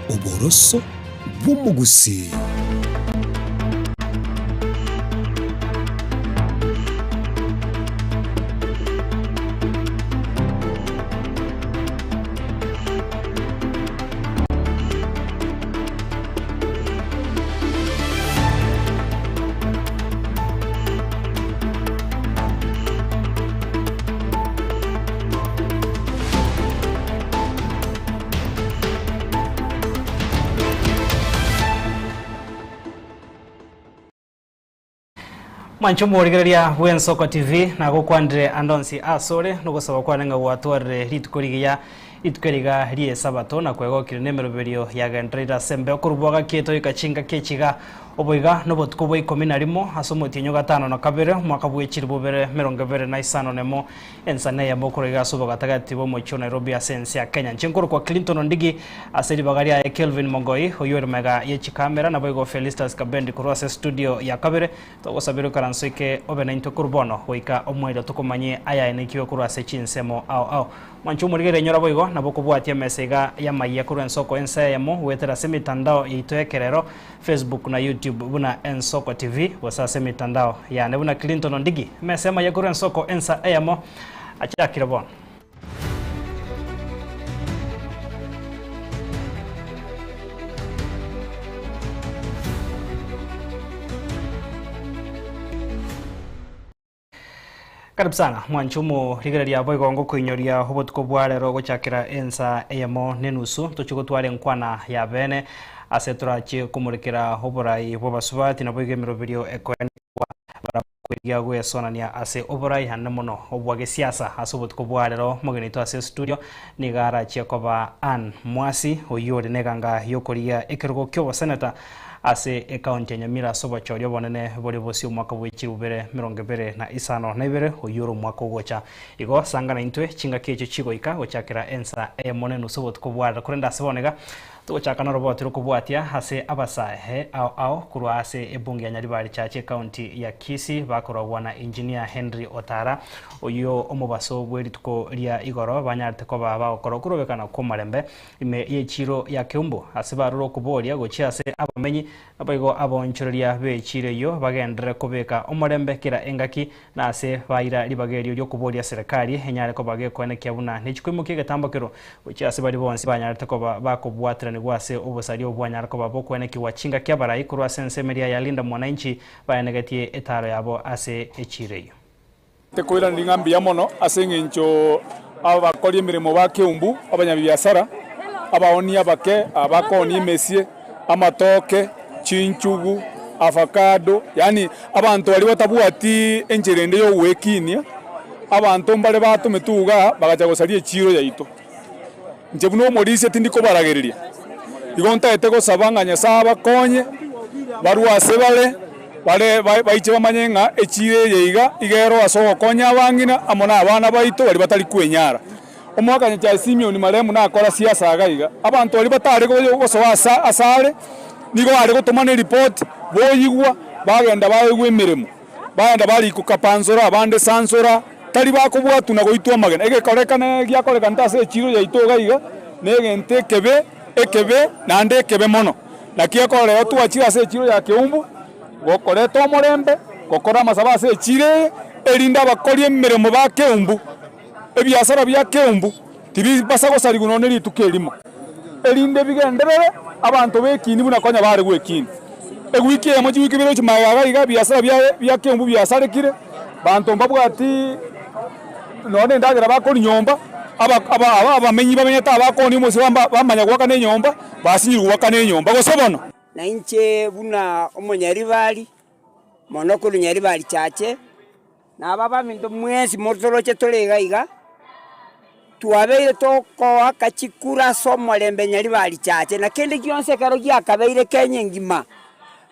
Oboroso bw'omogusii. Mwanche omorigereria bw'Ensoko TV nagokwanire ande onsi asore nogosaba kwane ng'a gwatwarire rituko rigiya rituko eriga ri'esabato na kwegokire nemeroberio yagendereire ase embeo korwa bwagaki etoika chingaki echiga Oboiga nobotuko bwa ikomi na rimo ase omotienyi o gatano na kabere, omwaka bwe chilifu bibere emerongo ebere na isano nemo, ensana eyemo korwa iga ase obogatagati bw'omochie o Nairobi ase ense ya Kenya. Inche nkorokwa Clinton Ondigi, ase ribaga riaye Kelvin Mogoi, oyio ore magega ye chikamera, naboigo Felistus Kabendi korwa ase estudio ya kabere, togosabera oikaranso eke obe naintwe korwa bono goika omoerio tokomanye ayaenekiwe korwa ase chinsemo ao ao. Mwanche omorigereria inyora boigo nabo okobwatia emesa iga y'amayia korwa ensoko ense eyemo goetera ase emitandao yaito y'ekerero, Facebook na YouTube buna Ensoko TV gose ase emitandao yane buna Clinton Ondigi. Emesa y'amayia korwa ensoko ensa eyemo achakire bono. Karibu sana mwanche omorigereria boigo ngokoinyoria obotuko bwa rero gochakera ensa eyemo nenusu tochie gotwara enkwana ya bene ase torachie komorekera oborai bw'abasubati naboigo emeroberio ekoenekwa barabwo kwerigia gwesonania ase oborai ande mono obwa gesiasa ase obotuko bwa rero omogeni oito ase estudio nigo arachie koba Ann Mwasi oyio ore neganga yokorigia ekerogo kioboseneta Ase ekaunti ya Nyamira ase obochori obonene bore bosio omwaka bwe chilifu bibere 25, oyio ore omwaka ogocha. Igo sanga naintwe chingaki echio chigoika gochakera ensa eyemo nenusu obotuko bwarire korende ase bono iga togochaka noroboti rokobwatia ase abasae ao ao korwa ase ebunge ya Nyaribari Church ekaunti ya Kisii bakorogwa na Engineer Henry Otara oyio omobaso bwe rituko ria igoro banyarete koba bagokora okorobekana kw'omorembe Ime y'echiiro ya Keumbu, ase barure okoboria gochia ase abamenyi, naboigo abaonchoreria b'echiiro eyio bagenderere kobeka omorembe kera engaki, na ase baira ribaga erio ri'okoboria serekari enyare koba gekoenekia buna nechikoimokia egetambokero gochia ase baria bonsi banyarete koba bakobwateranigwa ase obosaria obwo bwanyara koba bokoenekigwa chingaki abarai korwa ase ensemo eria ya Linda Mwananchi baenegetie etaaro yabo ase echiiro eyio. Tekoiraneria ng'a mbuya mono ase engencho abakori emeremo ba Keumbu, abanyabiasara, abaonia abake, abakoonia emesie, amatoke, chinchugu, avacado, yaani abanto baria batabwati enchera ende y'ogwekinia, abanto mbare batometwe igaa bagacha gosaria echiiro yaito. Inche buna omorisia tindi kobaragereria, igo ntagete gosaba ng'a Nyasae abakonye, barue ase bare, bare baiche bamanye ng'a echiira eye iga iga ero ase ogokonya abang'ina amo na abana baito baria batari kwenyara. Omwaka Nyachae Simioni maremu nakora siasa iga iga, abanto baria batare gosoa ase asare, nigo are gotoma ne ripoti, boyigwa, bagenda baegwa emeremo. Bagenda barikoka Pansora, abande Sansora, tari bakobwatwa na goitwa amagena. Egekorekana giakorekanete ase echiiro yaito iga iga, negento ekebe, ekebe, naende ekebe mono. Naki ekero rero twachire ase echiiro ya Keumbu, gokoreta omorembe, gokora amasabo ase echiiro eye, erinde abakori emeremo ba Keumbu, ebiasara bia Keumbu, tibibasa gosarigwa nonya ne rituko erimo, erinde bigenderere abanto b'ekini buna konya bare gw'ekini. Ewiki eyemo chiwiki ibere gochia magega iga iga ebiasara biaye bia Keumbu biasarekire, banto mbabwati nonya na endagera bakoria nyomba, aba aba abamenyi bamenyete aba bakonia omosio bamba bamanya goakana enyomba, basinyirwe goakana enyomba gose bono. Na inche buna omonyaribari, mono korwa Nyaribari Chache, Na aba abaminto mwensi motoroche tore iga iga, twabeire tokoaka chikura ase omorembe Nyaribari Chache, na kende gionsi ekero giakabeire Kenya engima,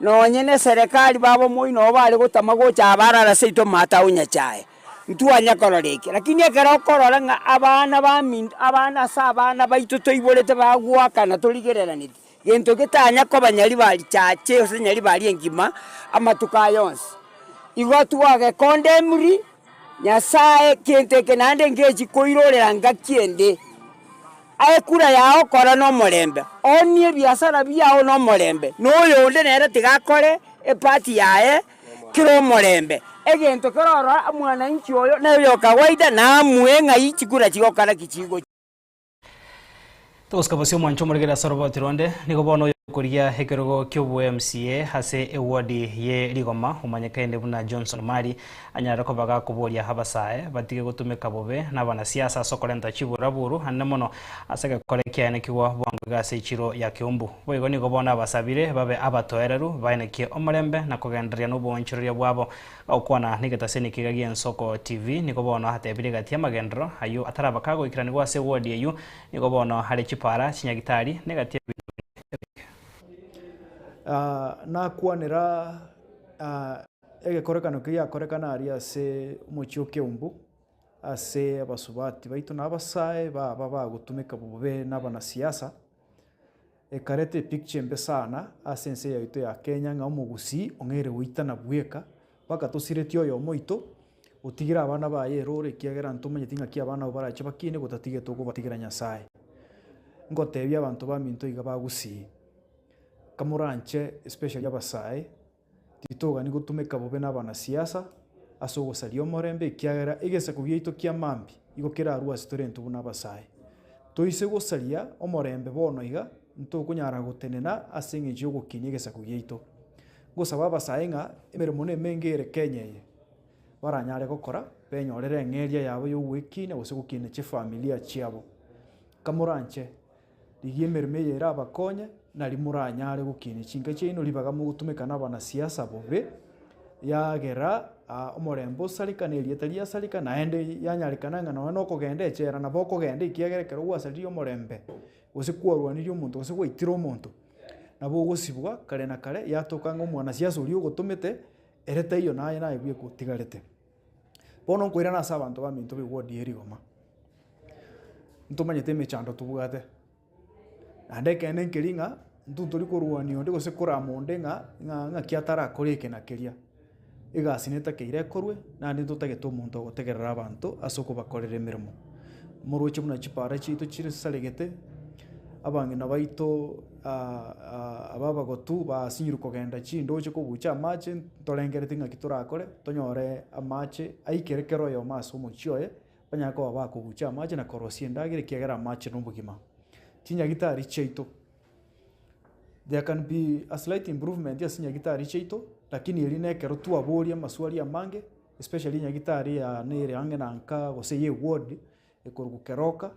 nonye na eserekari baba moino obo bare gotama gocha abarara seito mataoni Nyachae, ntwanya korora eke. Lakini ekero okorora ng'a abana baminto abana ase abana baito toiborete bagoakana torigereraneti, gento getanya koba Nyaribari Chache gose Nyaribari engima amatuko aya onsi. Igo twagekondemri Nyasae kento eke naende ngechi koirorera ngaki ende. Aye kura yao kora nomorembe, oonie ebiasara biao nomorembe, na oyonde nere tiga akore epati yaye kera omorembe. Egento kere ororo mwananchi oyo na oyo kawaida namue ng'ai chikura chigokora ki chigochia. Togosika bosio omwancho omoregere ase oroboti ronde, nigo bono oyokoria ekerogo ki'obo-MCA ase ewodi ye rigoma omanyekaine buna Johnson Mari anyare koba gakoboria abasae batige gotumeka bobe nabanasiasa ase okorenta chiburaburu anene mono ase egekore kiaenekigwa bwango iga ase echiro ya Kiumbu. Boigo nigo bono abasabire babe abatoereru baenekie omorembe na kogendereria noboonchoreria bwabo. Gokwana negetaseni kiga gi'Ensoko TV nigo bono atebire gati y'amagenderero ayio ataraba kagoikeranigwa ase ewodi eyio nigo bono are chipara, chinyagitari, na egati y'ebinto binde ebinge. Nakwanera egekorekano keria giakorekana aria ase omochie o Keumbu, ase abasubati baito na abasae baba bagotumeka bobe na abanasiasa, ekareta epicture embe sana ase ense yaito ya Kenya ng'a omogusii ong'eire goitana bweka, mpaka tosiretie oyomo oito, otigire abana baye eroro ekiagera ntomanyeti ng'aki abana abwo barache bakine gotatigete okobatigera Nyasaye. Ngotebia abanto baminto iga ba Gusii, kamoranche especially abasae, Titogani gotumeka bobe nabanasiasa ase ogosaria omorembe, ekiagera egesaku giaito kia mambia igo kerarue ase tore intwe buna abasae. Toise gosaria omorembe bono iga, ntokonyara gotenena ase engencho y'ogokinia egesaku giaito. Ngosaba abasae ng'a emeremo nemenge ere Kenya eye, baranyare gokora, benyorere eng'eria yabo y'ogwekinia gose gokinia chifamilia chiabo. Kamoranche. Rigia emeremo eye erabakonye, nario moranyare gokinia chinka chiaino ribaga mogotumeka nabanasiasa bobe, yagera omorembe osareka na erieta riasareka, naende yanyarekana ng'a nonya nokogenda echela nabo okogenda ekiagera ekero gwasaririe omorembe, gose kwarwanirie omonto gose gwaitire omonto, nabo ogosibwa kare na kare yatoka ng'a omwanasiasa oria ogotomete, ere taiyo naye naye bweka otigarete. Bono nkoirana ase abanto baminto b'ewodi ye rigoma, ntomanyete emechando tobwate, naende ekeene nkeri ng'a intwe ntori korwania onde gose korama onde ng'a ng'a ng'aki atarakore eke na keria. Egasi netakeire ekorwe, naende ntotagete omonto ogotegerera abanto ase okobakorera emeremo. Moroche buna chipara chiaito chisaregete, abang'ina baito aba abagotu basinyirwe kogenda chindoche kobucha amache, ntorengereti ng'aki torakore, tonyore amache aikere kera oyomo ase omochie oye, banyare koba bakobucha amache na korosia endagera ekiagera amache na obogima. Chinyagitari chiaito, there can be a slight improvement ase chinyagitari chiaito, lakini erio na ekero twaboria amaswali amange, especially enyagitari yane ere ang'e na nka gose eye eward, ekorokwa Keroka,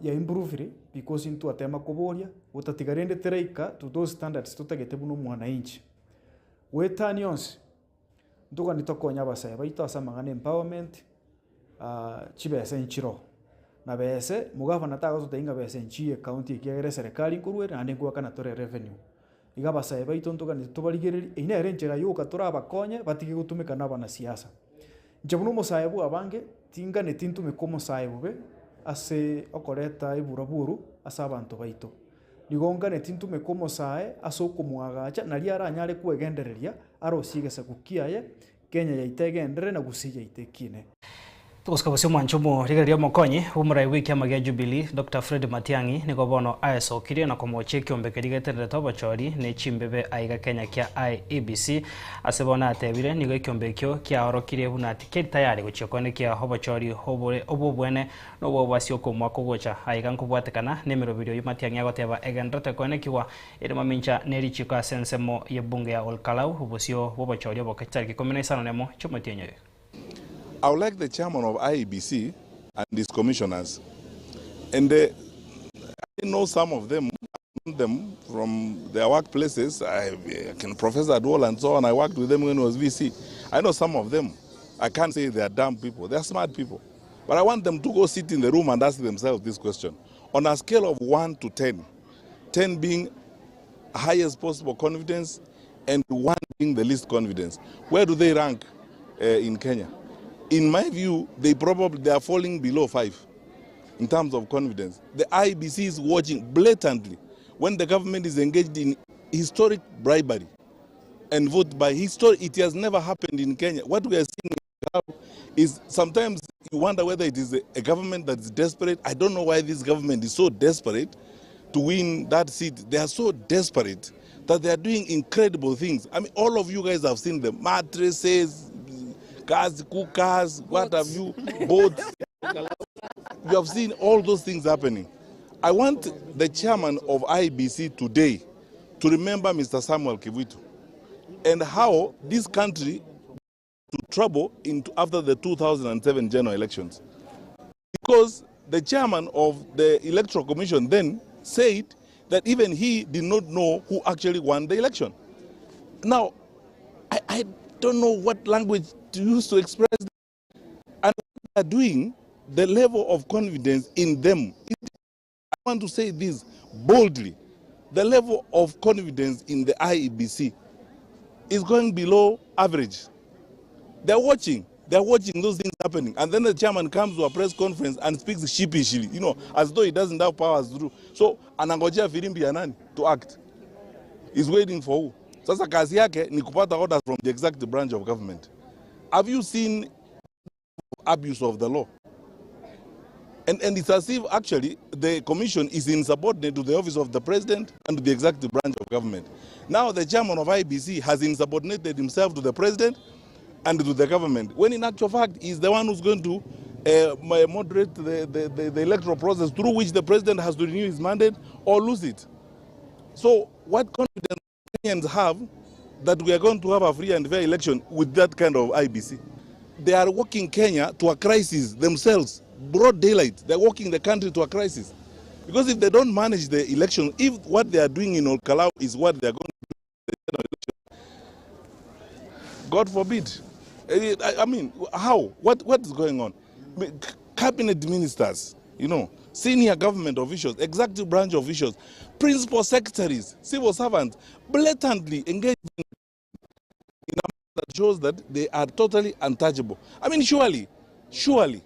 ya improvire because intwatema koboria, gotatiga rende teraika to those standards totagete buna omwananchi. Goetania onsi, ntogani tokonye abasae baito ase amang'ana empowerment, chibesa nchiroo, na bese omogavana tagototebia ng'a besa nchiyo ecounty ekiagera eserekari nkorwa ere naende nkoakana tore revenue. Iga abasae baito ntoganeti tobarigererie, eyio nere enchera yoka torabakonye batige gotumeka na abanasiasa. Inche buna omosae bwa abange, tinganeti ntumeke omosae bobe ase okoreta eburaburu ase abanto baito. Nigo nganeti ntumeke omosae ase okomoagacha nario aranyare kwegendereria arosie egesaku kiaye, Kenya yaito egenderere na Gusii yaito ekine. Togosika bosio omwancho omorigereria omokonyi bw'omorai bw'ekiama gia Jubilee, Doctor Fred Matiang'i nigo bono aesokirie na komochia ekiombe keria getenerete obochori ne chimbebe aiga Kenya kia IEBC. Ase bono atebire nigo ekiombe ekio kiaorokirie buna tikeri tayari gochia koenekia obochori obore obw'obwene na obw'obwasi okomwa kogocha. Aiga nkobwatekana nemeroberio oyio Matiang'i agoteba egenderete koenekigwa ere mamincha ne richiko ase ensemo y'ebunge ya Olkalau obosio bw'obochori oboke chitariki ikomi na isano nemo chi'omotienyi oyo. I would like the chairman of IEBC and his commissioners and I know some of them, I know them from their workplaces, I, I can Professor Adwol and so on, I worked with them when he was VC. I know some of them. I can't say they are dumb people, they are smart people. But I want them to go sit in the room and ask themselves this question. On a scale of 1 to 10, 10 being highest possible confidence and 1 being the least confidence, where do they rank uh, in Kenya? In my view, they probably they are falling below 5 in terms of confidence. The IBC is watching blatantly when the government is engaged in historic bribery and vote by history. It has never happened in Kenya. What we are seeing now is sometimes You wonder whether it is a government that is desperate. I don't know why this government is so desperate to win that seat. They are so desperate that they are doing incredible things. I mean, all of you guys have seen them. Mattresses, gas cookers, what have you, boats. You have seen all those things happening. I want the chairman of IEBC today to remember Mr. Samuel Kivuitu and how this country to trouble into after the 2007 general elections. Because the chairman of the Electoral Commission then said that even he did not know who actually won the election. Now, I, I don't know what language to use to express and what they are doing, the level of confidence in them. I want to say this boldly. The level of confidence in the IEBC is going below average. They're watching. They're watching those things happening. And then the chairman comes to a press conference and speaks sheepishly, you know, as though he doesn't have powers to do. So anangojea firimbi ya nani to act. He's waiting for who? Sasa kazi yake ni kupata orders from the executive branch of government. Have you seen abuse of the law? And, and it's as if actually the commission is insubordinate to the office of the president and to the executive branch of government. Now the chairman of IEBC has insubordinated himself to the president and to the government, when in actual fact he's the one who's going to moderate the, the, the, the electoral process through which the president has to renew his mandate or lose it. So what confidence Kenyans have that we are going to have a free and fair election with that kind of IEBC? They are walking Kenya to a crisis themselves, broad daylight. They're walking the country to a crisis. Because if they don't manage the election, if what they are doing in Ol Kalou is what they are going to do in the general election, God forbid. Eh, I, I mean, how? What, what is going on? Cabinet ministers, you know, senior government officials, executive branch officials, principal secretaries, civil servants, blatantly engaged in a manner that shows that they are totally untouchable. I mean, surely, surely,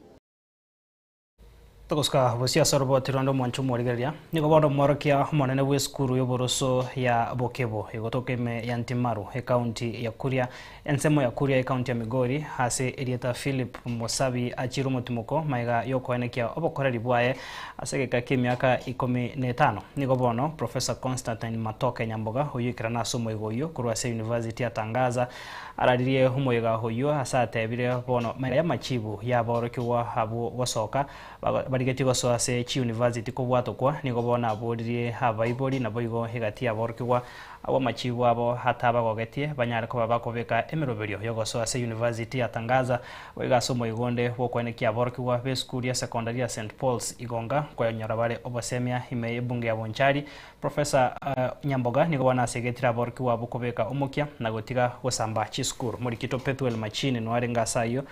Togosuka bosio ase oroboti rwande omwancho omorigereria nigo bono omworokia omonene bwa esukuru y'oboroso ya Bokebo egotoka ime ya Ntimaru ekaunti ya Kuria ensemo ya Kuria ekaunti ya Migori ase erieta Philip Mosabi achire omotimoko maiga yokoenekia obokoreri bwaye ase egeka kia emiaka 15. Nigo bono Professor Constantine Matoke Nyamboga oyo ikerana ase omoigo oyo korwa ase University ya Tangaza araririe omoiga oyo ase atebire bono maiga y'amachibu yaborokigwa abwo gosoka barigetie gosoa ase chiuniversity kobwatokwa. Nigo bono aboririe abaibori nabo igo egati yaborokigwa abo amachibu abo atabagogetie banyare koba bakobeka emeroberio yogosoa ase University ya Tangaza. Boiga ase omoigonde bwokwenekia aborokigwa b'esukuru ya secondary ya St Paul's Igonga koyonyora bare obosemia ime ebunge ya Bonchari. Professor Nyamboga nigo bono asegetire aborokigwa abo kobeka omokia na gotiga gosamba chisukuru. Morikito Pethuel Machini noarenge ase aywo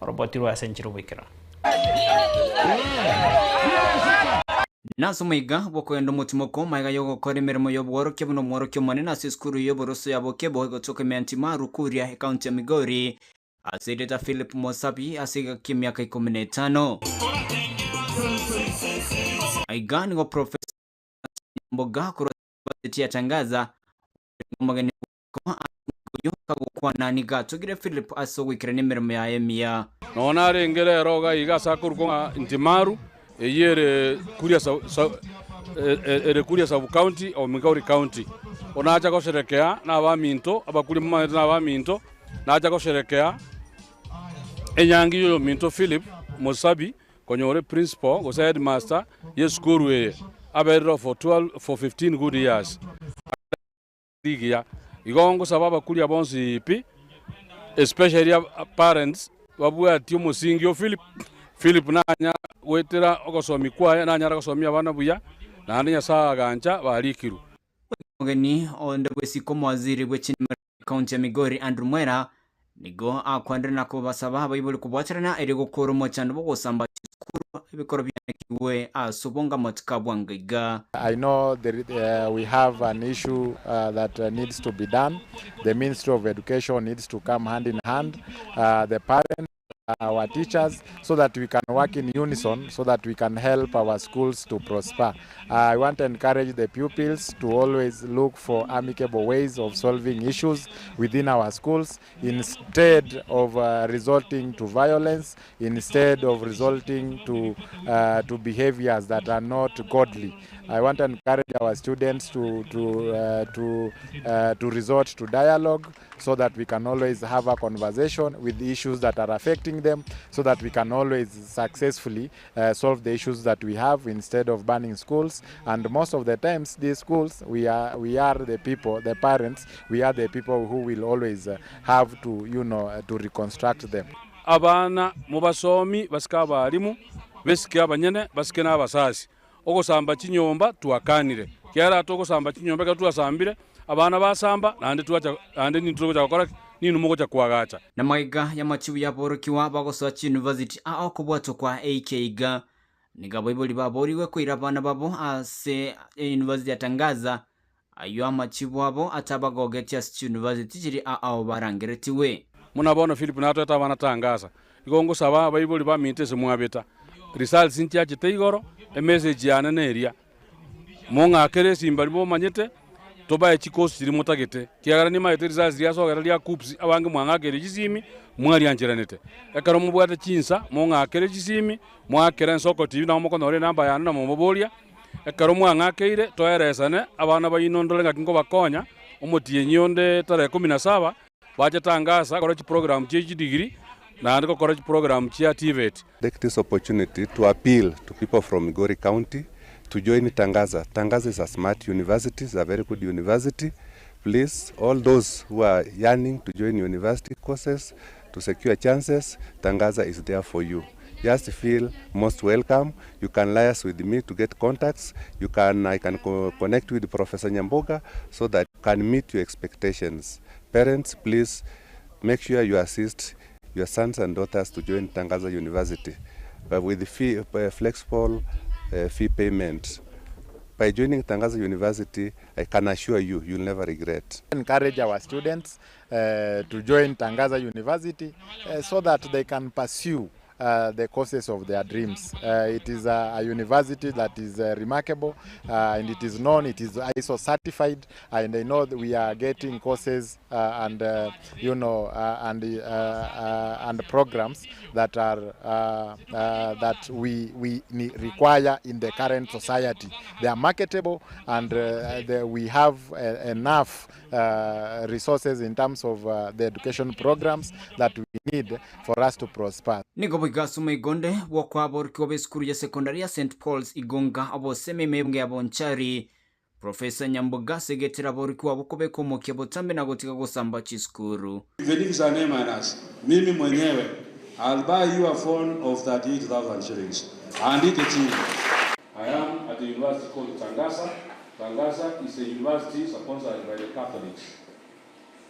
oroboti rwa ase enchera oboikeranu. Nase omaiga bwokoenda omotimoko maiga yogokora emeremo y'obworokia buna omworokia omonene ase esukuru y'oboroso ya Bokebo egotoka ime ya Ntimaru Kuria ekaunti ya Migori ase erieta Philip Mosabi ase egeka emiaka 15. Aiga nigo Professor Mboga korwa University ya Tangaza omogeni oyo kagokwana niga atugire Philip ase ogoikerania emeremo yaye emiya. Nonya narenge rero iga iga ase akorokwa ng'a Ntimaru, eyio ere Kuria ere Kuria sub county o Migori county. Bono nacha gosherekea na abaminto, abakuri momanyete na abaminto, nacha gosherekea enyangi ya oyominto Philip Mosabi konyora principal gose headmaster ya esukuru eye aberire for 12 for 15 good years rigiya. Igo ngosaba abakuria bonsi pi, especially parents babwati omosingi o Philip. Philip nanya gwetera ogosomi kwaye nanyara gosomia abana buya naende Nyasaye agancha barikirwe. Omogeni onde bwesiko omowaziri bw'echinema county ya Migori Andrew Mwera nigo akwandire na kobasaba abaibori kobwaterana eri gokora omochando bogosamba chisukuru ebikoro bianekiwe ase obonga bwanga iga. I know there, we have an issue that needs to be done. The Ministry of Education needs to come hand in hand. The parents our teachers so that we can work in unison so that we can help our schools to prosper. I want to encourage the pupils to always look for amicable ways of solving issues within our schools instead of uh, resorting to violence, instead of resorting to, uh, to behaviors that are not godly. I want to encourage our students to, to, uh, to, uh, to resort to dialogue so that we can always have a conversation with the issues that are affecting them so that we can always successfully uh, solve the issues that we have instead of banning schools. And most of the times, these schools, we are, we are the people, the parents, we are the people who will always uh, have to, you know, uh, to reconstruct them. Abana mobasomi basike abalimu, besike abanyene, basike na abasasi. Ogosamba chinyomba twakanire, kiagera togosamba chinyomba ekero twasambire, abana basamba, naende twacha naende nintwe togocha gokora ki? Ninwe mogocha koagacha. Na magega y'amachibu y'aborokigwa bagosoa chiyunivasiti aa okobwatwa kwa AK iga, nigo abaibori baborigwe koira abana babo ase eyunivasiti ya Tangaza, ayio amachibu abo atabagogetie ase chiyunivasiti chiria aao barangeretigwe. Buna bono Philip natoete abana Tangaza, igo ngosaba abaibori baminto ase mwabeta, results nchiachete igoro, emessage yane neria, mong'akere esimba riria momanyete, tobae chikosi chiria motagete, kiagera nimaete results riasogera ria KUCCPS abange mwang'akeire chisimi, mwariancheranete. Ekero mobwate chinsa, mong'akere chisimi, moakere Ensoko TV nabo mokonyora enamba yane na momoboria, ekero mwang'akeire toeresane, abana baino ndore ng'aki nkobakonya, omotienyi onde tarehe kumi na saba, Bache Tangasa gokora chiprogramu chie chidigiri naende gokora chiprogramu chia TVET. Take this opportunity to appeal to people from Migori County to join Tangaza. Tangaza is a smart university, it's a very good university. Please, all those who are yearning to join university courses, to secure chances, Tangaza is there for you. Just feel most welcome. You can liaise with me to get contacts. You can, I can co connect with Professor Nyamboga so that you can meet your expectations. Parents, please make sure you assist your sons and daughters to join Tangaza University but with fee, flexible fee payment. By joining Tangaza University, I can assure you, you'll never regret. Encourage our students uh, to join Tangaza University uh, so that they can pursue uh, the courses of their dreams. Uh, it is a, a university that is uh, remarkable uh, and it is known, it is ISO certified, and I know that we are getting courses uh, and, uh, you know, uh, and, uh, uh, and programs that are uh, uh, that we, we require in the current society. They are marketable and uh, they, we have uh, enough uh, resources in terms of uh, the education programs that we need for us to prosper. Nigo boigo ase omoigonde bw'okoa aborokigwa b'esukuru ya sekondari ya St Paul's Igonga obosemi emebungo ya Bonchari, Professor Nyamboga asegetire aborokigwa abwo kobeka omokia botambe na gotiga gosamba chisukuru. Even if it's an A minus, mimi mwenyewe I'll buy you a phone of 38,000 shillings. Andike chini. I am at a university called Tangasa. Tangasa is a university sponsored by the Catholics.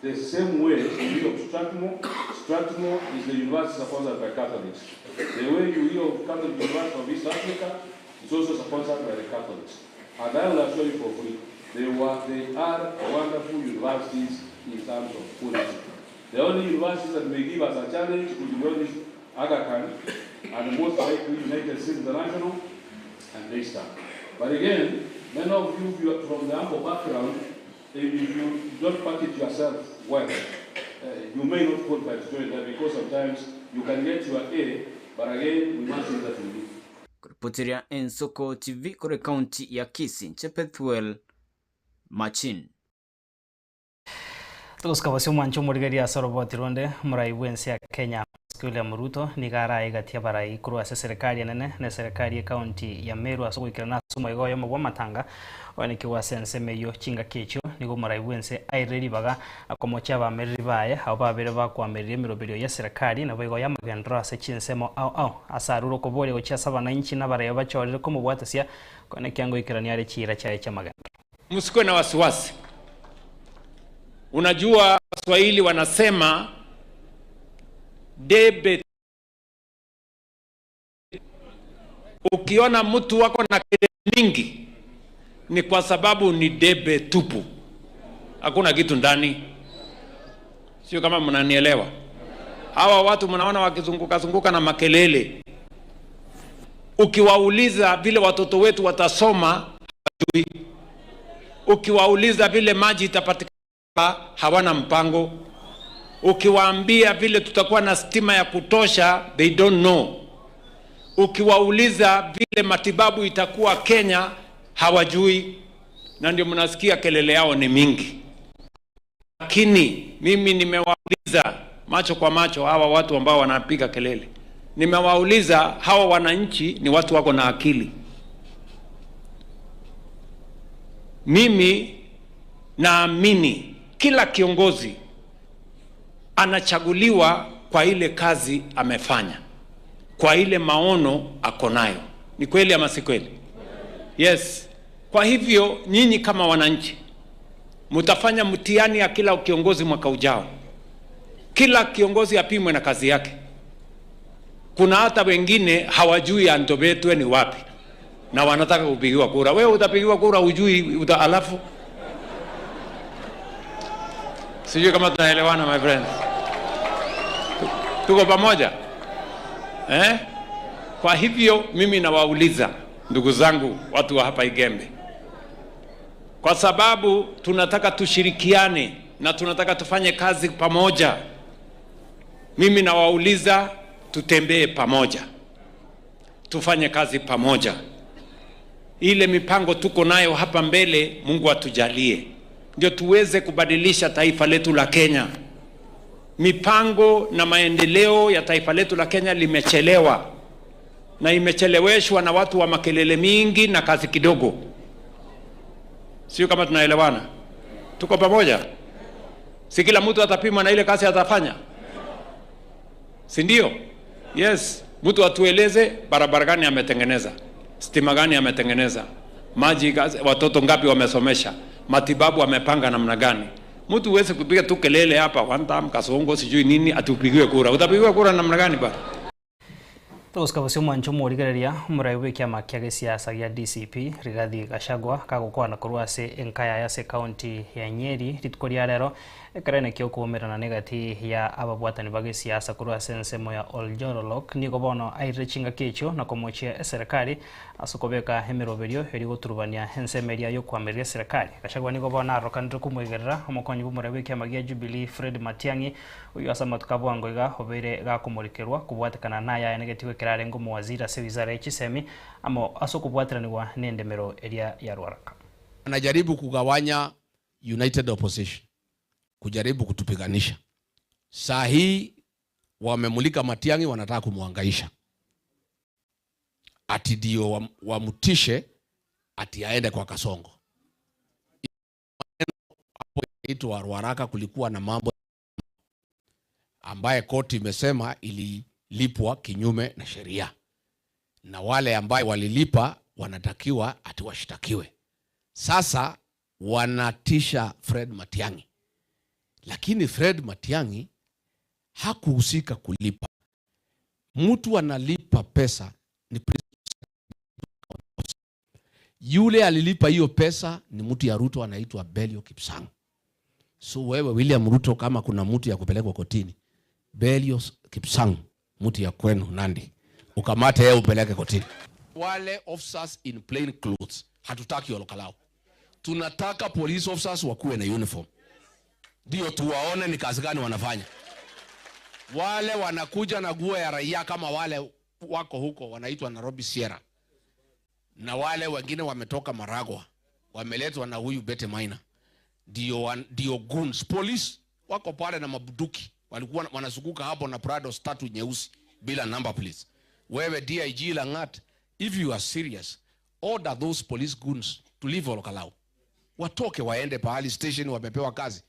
The same way you hear of Strathmore, Strathmore is the university sponsored by Catholics. The way you hear of Catholic University of East Africa is also sponsored by the Catholics. And I will assure you for free, they, were, they are wonderful universities in terms of quality. The only universities that may give us a challenge could be only Aga Khan and most likely United States International and Daystar. But again, many of you, you are from the humble background, if you don't package yourself well, uh, you may not qualify to join that because sometimes you can get your A, but again, we must see that we do. Kuripoteria Ensoko TV kore county ya Kisii, Nche Pethuel Machin. Togosika bosio omwancho omorigereria ase oroboti ronde, omorai bw'ense ya Kenya William Ruto nigo arae egati y'abarai korwa ase eserekari enene na eserekari y'ecounty ya Meru ase ogoikerana ase omoigo oyomo bw'amatanga oenekigwe ase ensemo eyio chingaki echio nigo omorai bw'ense airire ribaga akomochia abamereri baye abo babere bakoamereria emeroberio y'eserekari naboigo y'amagenderero ase chinsemo ao ao ase arure okoboria gochia ase abananchi na abarai bachorire komobwatesia koenekia ngoikerania are chiira chiaye chi'amagenderero. Msikuwe na wasiwasi. Unajua Waswahili wanasema debe. Ukiona mtu wako na kelele mingi ni kwa sababu ni debe tupu, hakuna kitu ndani. Sio kama mnanielewa? Hawa watu mnaona wakizunguka zunguka na makelele, ukiwauliza vile watoto wetu watasoma hawajui. Ukiwauliza vile maji itapatikana hawana mpango. Ukiwaambia vile tutakuwa na stima ya kutosha, they don't know. Ukiwauliza vile matibabu itakuwa Kenya hawajui, na ndio mnasikia kelele yao ni mingi. Lakini mimi nimewauliza macho kwa macho hawa watu ambao wanapiga kelele, nimewauliza hawa wananchi ni watu wako na akili. Mimi naamini kila kiongozi anachaguliwa kwa ile kazi amefanya, kwa ile maono ako nayo. Ni kweli ama si kweli? Yes. Kwa hivyo nyinyi kama wananchi mtafanya mtihani ya kila kiongozi mwaka ujao. Kila kiongozi apimwe na kazi yake. Kuna hata wengine hawajui Antobetwe ni wapi na wanataka kupigiwa kura. Wewe utapigiwa kura hujui uta, alafu sijui kama tunaelewana my friends. Tuko pamoja eh? Kwa hivyo mimi nawauliza ndugu zangu, watu wa hapa Igembe, kwa sababu tunataka tushirikiane na tunataka tufanye kazi pamoja. Mimi nawauliza tutembee pamoja, tufanye kazi pamoja. Ile mipango tuko nayo hapa mbele, Mungu atujalie, ndio tuweze kubadilisha taifa letu la Kenya. Mipango na maendeleo ya taifa letu la Kenya limechelewa na imecheleweshwa na watu wa makelele mingi na kazi kidogo. Sio kama tunaelewana? Tuko pamoja? Si kila mtu atapimwa na ile kazi atafanya, si ndio? Yes, mtu atueleze barabara gani ametengeneza, stima gani ametengeneza, maji, watoto ngapi wamesomesha, matibabu amepanga namna gani. Mtu huwezi kupiga tu kelele hapa one time kasongo sijui nini ati upigiwe kura. Utapigiwa kura namna gani bana? Togosika bosio omwancho omorigereria omorai bw'ekiama kia gesiasa gia DCP Rigathi Gachagua kagokwana korwa ase enka yaye ase ekaunti ya Nyeri rituko ria rero ekerene kia okoumerana negati ya ababwatani ba gesiasa korwa ase ensemo ya Oljorolok nigo bono airire chingaki echio na komochia eserekari ase okobeka emeroberio eria goturubania ensemo eria yokoamereria eserekari. Gachagua nigo bono arokanire komoigerera omokonyi bw'omorai bw'ekiama gia Jubilee Fred Matiang'i Oyio ase amatuko a bwango iga obeire gakomorikerwa kobwatekana nayaenegetigwe ekero arenge omowaziri ase wizara ye chisemi amo ase okobwateranigwa nendemero eria ya Ruaraka. Wanajaribu kugawanya United Opposition, kujaribu kutupiganisha. Saa hii wamemulika Matiang'i, wanataka kumwangaisha ati ndio wamtishe ati aende kwa Kasongo. Hapo Ruaraka kulikuwa na mambo ambaye koti imesema ililipwa kinyume na sheria, na wale ambaye walilipa wanatakiwa ati washtakiwe. Sasa wanatisha Fred Matiang'i, lakini Fred Matiang'i hakuhusika kulipa. Mtu analipa pesa ni yule alilipa hiyo pesa ni mtu ya Ruto anaitwa Belio Kipsang. So wewe William Ruto, kama kuna mtu ya kupelekwa kotini, Belio Kipsang, mtu ya kwenu Nandi, ukamate yeye upeleke kotini. Wale officers in plain clothes hatutaki olokalao, tunataka police officers wakuwe na uniform, ndio tuwaone ni kazi gani wanafanya. Wale wanakuja na nguo ya raia kama wale wako huko wanaitwa Nairobi Sierra, na wale wengine wametoka Maragwa wameletwa na huyu Bete Maina, ndio goons. Police wako pale na mabuduki, walikuwa wanazunguka hapo na Prado tatu nyeusi bila number plates. Wewe DIG Langat, if you are serious, order those police goons to leave Olkalou, watoke waende pahali station wamepewa kazi.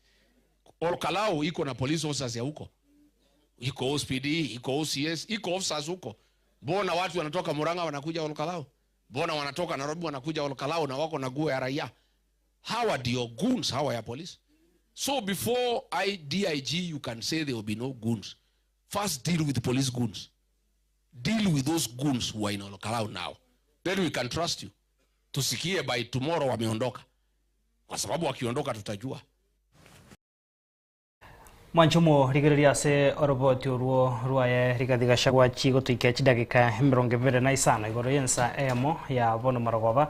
Olkalou iko na police officers ya huko, iko OCPD, iko OCS, iko officers huko. Mbona watu wanatoka Murang'a wanakuja Olkalou? Mbona wanatoka Nairobi wanakuja Olkalou na wako na nguo ya raia? Hawa ndio goons hawa ya polisi. So before I DIG you can say there will be no goons. First deal with the police goons. Deal with those goons who are in Olkalou now. Then we can trust you. Tusikie by tomorrow wameondoka. Kwa sababu wakiondoka tutajua. Mwanche omorigereria ase oroboti orwo rwaye Rigathi Gachagua chigotoikia chidageka 25 igoro y'ensa eyemo ya bono marogoba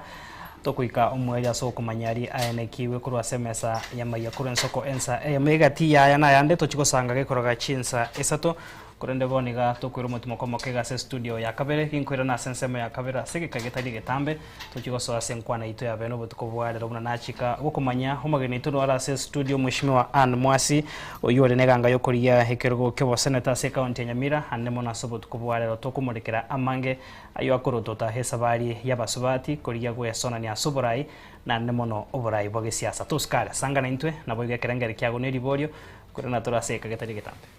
tokoika omoerio ase okomanya aria aenekiwe korwa ase emesa y'amaiga korwa ensoko ensa eyemo egati yaya nayande tochi gosanga gekoroga chinsa isato Korende bono iga tokoira omotimoko omoke iga ase estudio ya kabere, ginkoirana ase ensemo ya kabere ase egeka getari egetambe, tochie gosoa ase enkwana yaito ya bene obotuko bwa rero buna nachika gokomanyia. Omogeni oito nore ase estudio Mweshimiwa Ann Mwasi, oyio ore neganga yokorigia ekerogo kioboseneta ase ecounty ya Nyamira, ande mono ase obotuko bwa rero tokomorekera amange ayio akorotota esabari y'abasubati korigia gwesonania ase oborai naende mono oborai bwa gesiasa. Tosikare, sanga naintwe, naboigo ekerengeri kiago neriborio, korende natore ase egeka getari egetambe.